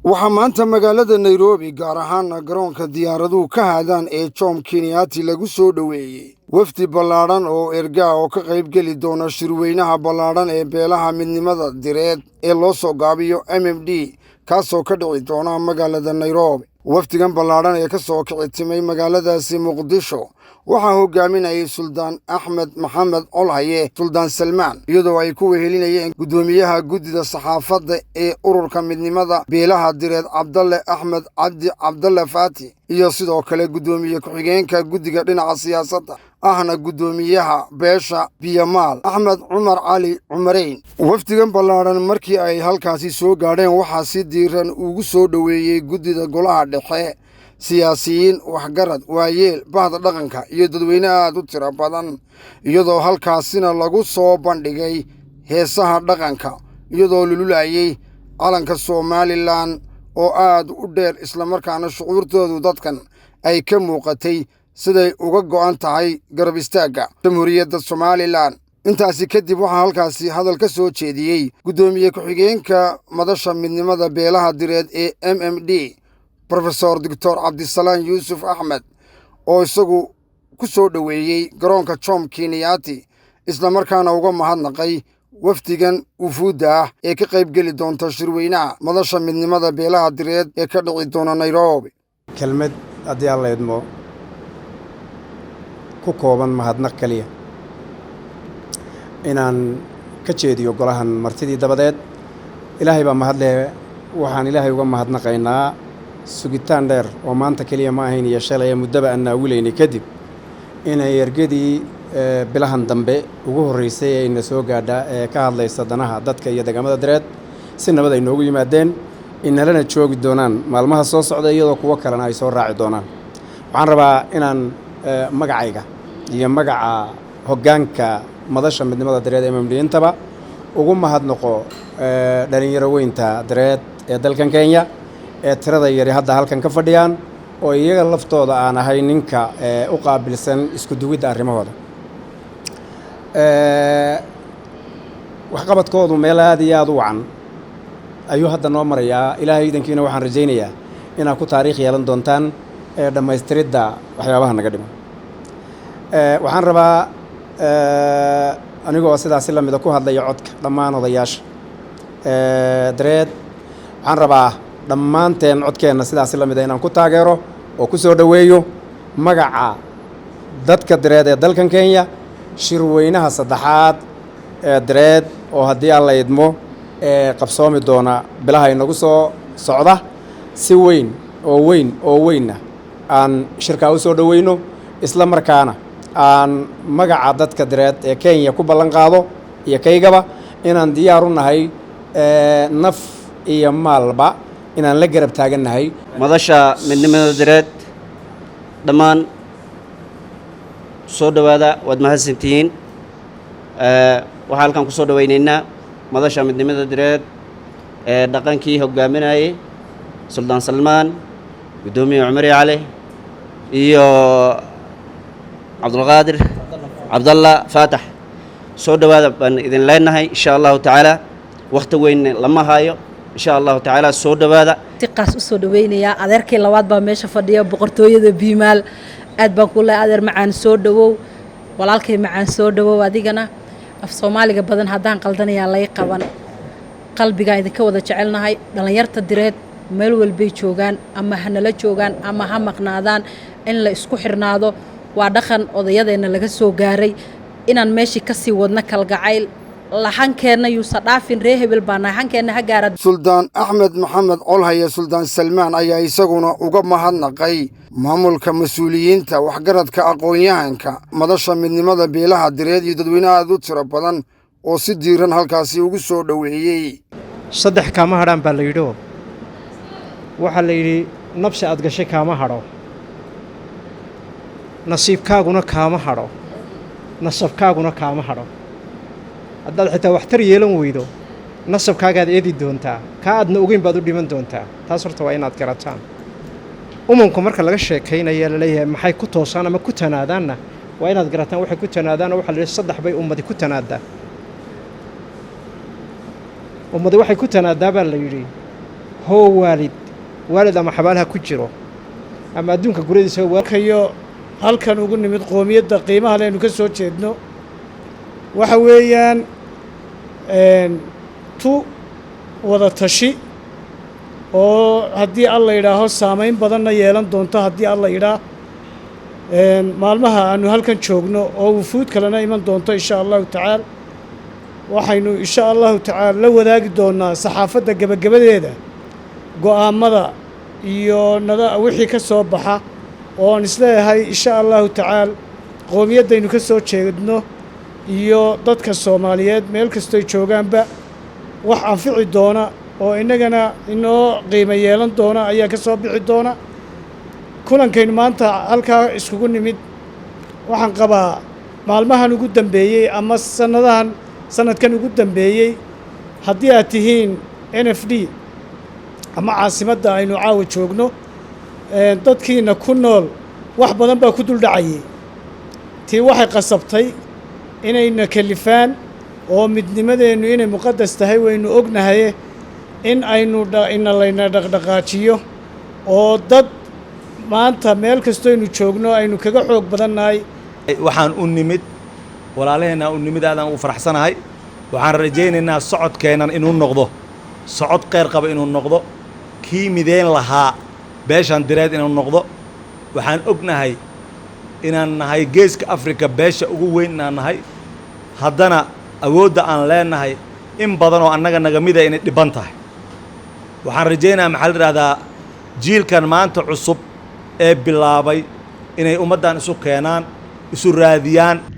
Waxaa maanta magaalada Nairobi, gaar ahaana garoonka diyaaraduhu ka haadaan ee Jomo Kenyatta, lagu soo dhoweeyey wafdi ballaadhan oo ergaa oo ka qaybgeli doona shirweynaha ballaadhan ee beelaha midnimada direed ee loo soo gaabiyo MMD, kaasoo ka dhici doona magaalada Nairobi. Wafdigan ballaadhan ee ka soo kici timay magaaladaasi Muqdisho waxaa hogaaminayay Suldaan Axmed Maxamed Colhaye, Suldaan Salmaan, iyadoo ay ku wehelinayeen guddoomiyaha guddida saxaafadda ee ururka midnimada beelaha direed, Cabdalle Axmed Cabdi, Cabdalle Faati, iyo sidoo kale guddoomiye ku-xigeenka guddiga dhinaca siyaasadda, ahna guddoomiyaha beesha Biyamaal, Axmed Cumar Cali Cumareyn. Wafdigan ballaadhan markii ay halkaasi soo gaadheen, waxaa si diiran ugu soo dhoweeyey guddida golaha dhexe, siyaasiyiin, waxgarad, waayeel, bahda dhaqanka iyo dadweyne aad u tiro badan, iyadoo halkaasina lagu soo bandhigay heesaha dhaqanka, iyadoo lululayay calanka Somaliland oo aad u dheer, islamarkaana shucuurtoodu dadkan ay ka muuqatay siday uga go'an tahay garab istaagga Jamhuuriyadda Somaliland. Intaasi kadib waxaa halkaasi hadal ka soo jeediyey guddoomiye ku-xigeenka madasha midnimada beelaha direed ee MMD, Professor Doctor Cabdisalaan Yuusuf Axmed, oo isagu ku soo dhoweeyey garoonka Jomo Kenyatta, islamarkaana uga mahadnaqay wafdigan wufuudda ah ee ka qaybgeli doonta shirweynaha madasha midnimada beelaha direed ee ka dhici doona Nairobi. Kelmad, haddii aan la idmo, ku kooban mahadnaq keliya inaan ka jeediyo golahan martidii dabadeed. Ilaahay baa mahadleh. Waxaan Ilaahay uga mahadnaqaynaa sugitaan dheer oo maanta keliya ma ahayn iyo shalay, muddaba aan naawilaynay kadib, inay ergadii bilahan dambe ugu horreysay ee ina soo gaadha ee ka hadlaysa danaha dadka iyo deegaamada direed si nabad ay noogu yimaadeen, inalana joogi doonaan maalmaha soo socda, iyadoo kuwo kalena ay soo raaci doonaan. Waxaan rabaa inaan magacayga iyo magaca hoggaanka madasha midnimada direed ee MMD intaba ugu mahadnaqo dhalinyaro weynta direed ee dalkan Kenya ee tirada yari hadda halkan ka fadhiyaan, oo iyaga laftooda aan ahay ninka u qaabilsan isku duwidda arrimahooda. Waxqabadkoodu meel aad iyo aada u wacan ayuu hadda noo marayaa. Ilaahay idankiina waxaan rajaynayaa inaad ku taariikh yeelan doontaan dhammaystiridda waxyaabaha naga dhiman. Waxaan rabaa, anigoo sidaasi lamida ku hadlaya codka dhammaan odayaasha dareed, waxaan rabaa dhammaanteen codkeenna sidaasi lamida inaan ku taageero oo ku soo dhoweeyo magaca dadka direed ee dalkan Kenya shirweynaha saddexaad ee direed, oo haddii aan la idmo ee qabsoomi doona bilaha inagu soo socda. Si weyn oo weyn oo weynna aan shirkaa u soo dhoweyno, isla markaana aan magaca dadka direed ee Kenya ku ballan qaado iyo kaygaba inaan diyaar u nahay naf iyo maalba inaan la garab taagannahay madasha midnimada direed. Dhammaan soo dhowaada, waad mahadsantihiin. Waxaa halkan ku soo dhowaynaynaa madasha midnimada direed ee dhaqankii hoggaaminayay Suldaan Salmaan, guddoomiye Cumari Cali iyo Cabdulqaadir Cabdalla Faatax. Soo dhowaada baan idin leenahay. Insha Allahu tacaala wakhti weyn lama hayo. Insha Allahu tacaala soo dhowaada. Si qaas u soo dhaweynayaa adeerkii labaad baa meesha fadhiya, boqortooyada Biimaal. Aad baan ku leehay, adeer macaan, soo dhowow. Walaalkay macaan, soo dhowow adigana. Af Soomaaliga badan haddaan qaldanayaa lay qaban. Qalbigaan idinka wada jecelnahay. Dhallinyarta direed meel walbay joogaan, ama hanala joogaan ama ha maqnaadaan, in la isku xirnaado waa dhaqan odayadeenna laga soo gaaray. Inaan meeshii kasii wadno kalgacayl lahankeenna yuusa dhaafin. Ree hebel baa nahay, hankeenna ha gaara. Suldaan Axmed Maxamed Colhaye, Suldaan Salmaan, ayaa isaguna uga mahadnaqay maamulka, mas-uuliyiinta, waxgaradka, aqoon-yahanka madasha midnimada beelaha direed iyo dadweynaha aad u tiro badan oo si diiran halkaasi ugu soo dhoweeyey. Saddex kaama hadhaan baa la yidhioo waxaa la yidhi: nabsi aad gashay kaama hadho, nasiibkaaguna kaama hadho, nasabkaaguna kaama hadho. Haddaad xitaa waxtar yeelan weydo, nasabkaagaad eedi doontaa, kaa aadna ogeyn baad u dhiman doontaa. Taas horta waa inaad garataan. Umanku marka laga sheekaynaya, laleeyahay maxay ku toosaan ama ku tanaadaanna, waa inaad garataan waxay ku tanaadaanoo. Waxaa la yidhi saddex bay ummadi ku tanaadaa. Ummadi waxay ku tanaadaa baa la yidhi Hoo waalid, waalid ama xabaalha ku jiro ama adduunka guradiisa. Kayo halkan ugu nimid qoomiyadda qiimaha leynu ka soo jeedno waxa weeyaan tu wada tashi oo haddii Alla yidhaaho saamayn badanna yeelan doonto haddii Alla yidhaah maalmaha aanu halkan joogno oo wufuud kalena iman doonto, insha Allahu tacaala. Waxaynu insha Allahu tacaala la wadaagi doonaa saxaafadda gebagabadeeda go'aammada iyo nada wixii ka soo baxa, oon isleeyahay insha Allahu tacaala qowmiyaddaynu ka soo jeedno iyo dadka Soomaaliyeed meel kastoy joogaanba wax anfici doona oo innagana inoo qiimo yeelan doona ayaa ka soo bixi doona kulankaynu maanta halkaa iskugu nimid. Waxaan qabaa maalmahan ugu dambeeyey ama sannadahan, sanadkan ugu dambeeyey, haddii aad tihiin NFD ama caasimadda aynu caawa joogno dadkiina ku nool, wax badan baa ku dul dhacayay. Tii waxay qasabtay inayna kalifaan oo midnimadeennu inay muqadas tahay waynu ognahaye in aynu ina layna dhaqdhaqaajiyo oo dad maanta meel kastoynu joogno aynu kaga xoog badannahay. Waxaan u nimid walaalaheenna u nimid, aadaan u faraxsanahay. Waxaan rajaynaynaa socodkeennan inuu noqdo socod kheyr qaba, inuu noqdo kii mideen lahaa beeshan Direed inuu noqdo. Waxaan ognahay inaan nahay Geeska Afrika beesha ugu weyn inaan nahay, haddana awoodda aan leenahay in badan oo annaga naga mida inay dhiban tahay. Waxaan rajaynayaa, maxaa la idhahdaa, jiilkan maanta cusub ee bilaabay inay ummaddan isu keenaan, isu raadiyaan.